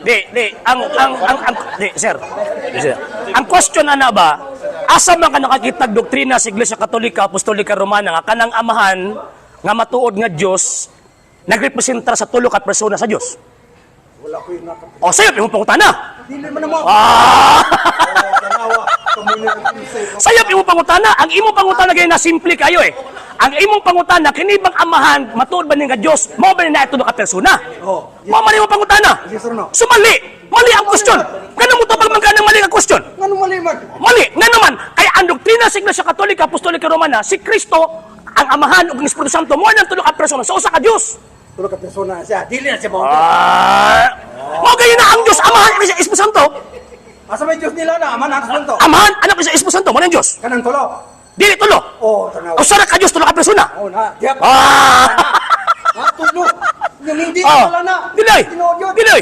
Di, di, ang, di, sir. Di, sir. Ang question ana ba, asa man ka nakakita doktrina sa Iglesia Katolika, Apostolika Romana nga kanang Amahan nga matuod nga Dios nagrepresentar sa tulo ka persona sa Dios? Wala ko yung nakapit. O sayop imong pangutana. Dili man mo. Ah! Oh, tanawa. Kamunin. Sayop imong pangutana. Ang imong pangutana gay na simple kayo eh. Ang imong pangutana, kini bang Amahan matuod ba ni nga Dios? Mao ba ni na tulo ka persona? Oh. Mao man imong pangutana. Yes or no? So mali, mali ang question. Kano mo tubag man ka ng mali ang question? Ngano mali man? Mali, nga naman, kaya ang doktrina sa Iglesia Katolika, Apostolika Romana, si Kristo, ang Amahan ug ang Espiritu Santo, mo nang tulo ka persona sa usa ka Dios. Tulo ka persona siya. Dili na siya mo. Ah, mao gayon na ang Dios Amahan, Anak, Espiritu Santo. Asa may Diyos nila na? Aman, Anak, Santo. Amahan, Anak, Espiritu Santo, mo nang Dios. Kanang tulo. Dili tulo. Oh, tanawa. Usa ra ka Dios, tulo ka persona. Oh, na. Diya. Ah! Ha, tulo. Yung hindi Oh. wala na. Diloy. Tinuod yun. Diloy.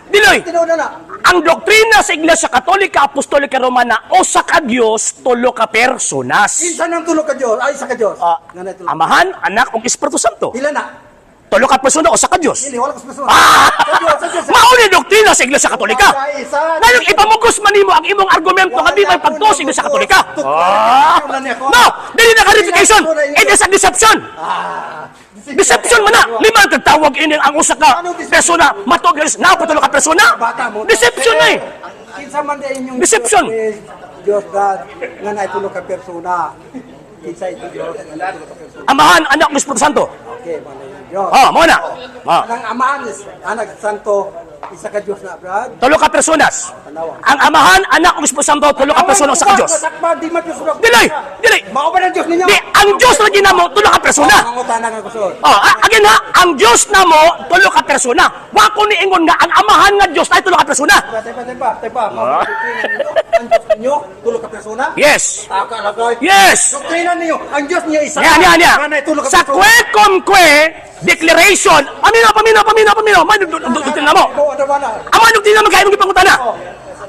Diloy. Tinuod na na. Ang doktrina sa Iglesia Katolika, Apostolika Romana, usa ka Dios, tulo ka personas. Kinsa nang tulo ka Diyos? Ay, isa ka Diyos. Ah, Nga na tulo. Amahan, Anak, ug Espiritu Santo. Pila na? Tulo ka persona, usa ka Dios. Dili, wala ka sa persona. Ah! Sa Diyos, sa Diyos. Mao ni doktrina sa Iglesia Katolika. Wala isa. Ngayong ipamugos man nimo ang imong argumento nga di may pagtuo sa Iglesia Katolika. Ah! No, dili na clarification. It is a deception. Ah. Deception man na. Lima ang tagtawag ini ang usa ka persona matuod nga Diyos. Naa pa tulo ka persona. Bata mo. Deception na eh. Kinsa man di inyong Deception. Diyos, eh, Diyos God nga na tulo ka persona. Kinsa ito Diyos nga na tulo ka persona. Amahan, Anak, ug Espiritu Santo. Okay, man yung Diyos. Ah, mao na. Ah. Ang Amahan is Anak, Santo, isa ka Diyos na, Brad. Tulo ka personas. Tanawa. Ang Amahan, Anak, ug Espiritu Santo, tulo ka persona, usa ka Diyos. Masakpan, di man Diyos. Dili, dili. Mao ba ng Diyos ninyo? Di, ang Diyos lagi namo tulo ka persona. Mangutana nga kusod. Oh, again ha, ang Diyos namo tulo ka persona. Wa ko niingon nga ang Amahan nga Diyos ay tulo ka persona. Teka, teka, teka. Mao ba doktrina ninyo? Ang Diyos ninyo, tulo ka persona? Yes. Taka lagay. Yes. Doktrina ninyo, ang Diyos niya isa. Yan, yan, yan. Nga na tulo ka Sa persona. Que cum que declaration, pamino, pamino, pamino, pamino, may doktrina mo. Oo, ano ba na? Ang mga doktrina mo kaya imong gipangutana.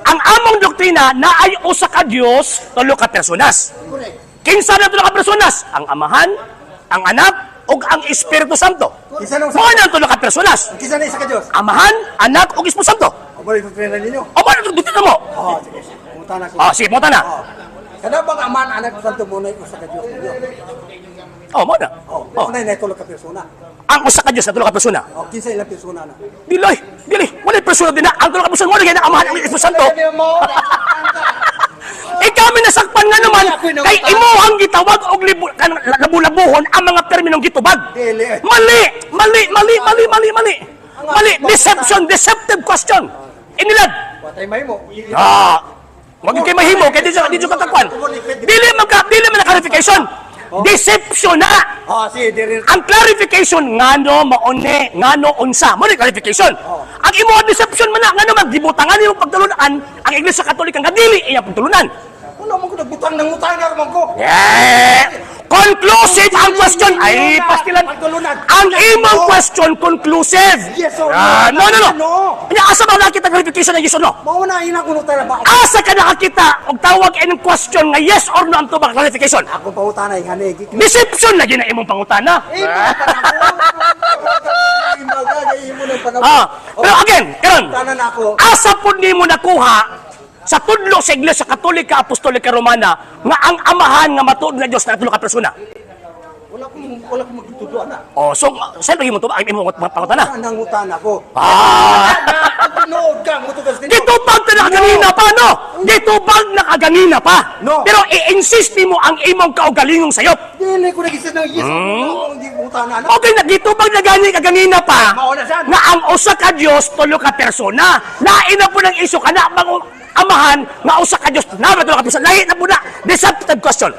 Ang among doktrina na ay usa ka Dios, tulo ka personas. Correct. Kinsa na tulo ka personas? Ang Amahan, ang Anak, ug ang Espiritu Santo. Kinsa nang Mao na ang tulo ka personas. Kinsa na isa ka Diyos? Amahan, Anak, ug Espiritu Santo. O ba yung doktrina ninyo? O ba doktrina mo? Oo, sige. Mangutana ko. Ah, sige, mo na. Oo. Kada bang Amahan, Anak, Santo mo na usa ka Diyos ninyo? Oh, mo na. Oh, Oh. oh. Na tulo ka persona. Ang usa ka Dios na tulo ka persona. Oh, kinsa ilang persona na? Dili, dili, wala persona din na. Ang tulo ka persona, wala ang Amahan, ang Espiritu Santo. Ikaw may nasakpan nga naman kay imo ang gitawag og kanang labu-labuhon ang mga terminong gitubag. Dili. Mali, mali, mali, mali, mali, mali. Mali, deception, deceptive question. Inilad. Watay may mo. Ah, wag kay mahimo kay di ka takwan. Dili man na clarification. Deception na. Oh, sige, dili. Ang clarification ngano maone, ngano unsa. Mo ni clarification. Ang imo deception man na ngano maggibutangan nimo pagtulunan ang Iglesia Katolika nga dili iya pagtulunan. Wala man ko nagbutang ng utang nga man ko. Yeah. Conclusive ang question. Ay, pastilan. Pagtulunan. Ang imong question conclusive. Yes or no? Ah, no, no, no. No. Nya asa ba nakita clarification ng yes or no? Mao na ina ko tara ba? Asa ka nakakita og tawag ining question nga yes or no ang tubag clarification? Ako pangutana ingani. Deception lagi na imong pangutana. Eh, Ah, pero again, karon. Tanan ako. Asa pud nimo nakuha sa tudlo sa Iglesia Katolika Apostolika Romana nga ang Amahan nga matuod nga Dios na tulo ka persona? Wala akong magtutuduan na. Oh, so saan lagi mo to ang imong pangutana? Ang utana ko. Ah! Tinuod ka, mutugas tinuod. Gitubag na nakaganina pa, no? Gitubag na kaganina pa. No. Pero i-insist nimo ang imong kaugalingong sayop. Dili ko nag-isip ng yes. Hindi mo utana na. Okay, nagitubag na gani kaganina pa. Mauna siya. Nga ang usa ka Dios tulo ka persona. Lain na po ng iso kana bang Amahan nga usa ka Dios na tulo ka persona. Lain na po na. Deceptive question.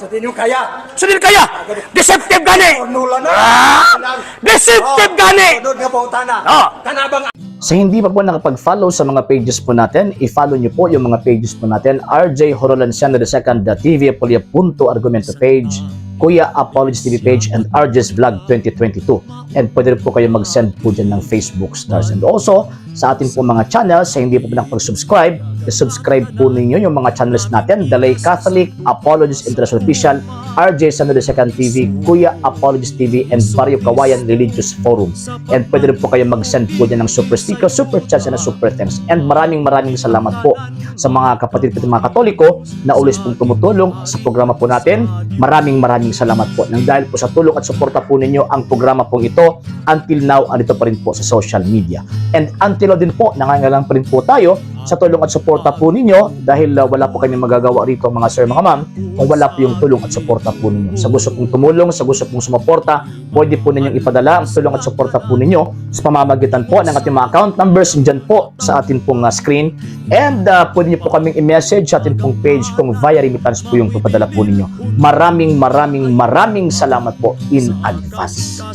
Sa tinyo kaya. So dili kaya deceptive gani. Nula na. Ah! Deceptive gani. Sunod nga pangutana. Oh. Kana bang Sa hindi pa po nakapag-follow sa mga pages po natin, i-follow nyo po yung mga pages po natin. RJ Horolanciano II, The TV Apolia Punto Argumento page, Kuya Apologies TV page, and RJ's Vlog 2022. And pwede rin po kayo mag-send po dyan ng Facebook stars. And also, sa atin po mga channels, sa hindi po po nakapag-subscribe, i-subscribe po ninyo yung mga channels natin, The Lay Catholic, Apologies International Official, RJ San Second TV, Kuya Apologist TV, and Barrio Kawayan Religious Forum. And pwede rin po kayo mag-send po dyan ng super sticker, super chat, and super thanks. And maraming maraming salamat po sa mga kapatid po, mga Katoliko na always pong tumutulong sa programa po natin. Maraming maraming salamat po. Nang dahil po sa tulong at suporta po ninyo, ang programa pong ito until now andito pa rin po sa social media. And until now din po, nangangailangan pa rin po tayo sa tulong at suporta po ninyo dahil wala po kami magagawa rito, mga sir, mga ma'am, kung wala po yung tulong at suporta po ninyo. Sa gusto pong tumulong, sa gusto pong sumuporta, pwede po ninyong ipadala ang tulong at suporta po ninyo sa pamamagitan po ng ating mga account numbers dyan po sa atin pong screen. And pwede niyo po kaming i-message sa atin pong page kung via remittance po yung papadala po ninyo. Maraming maraming maraming salamat po in advance.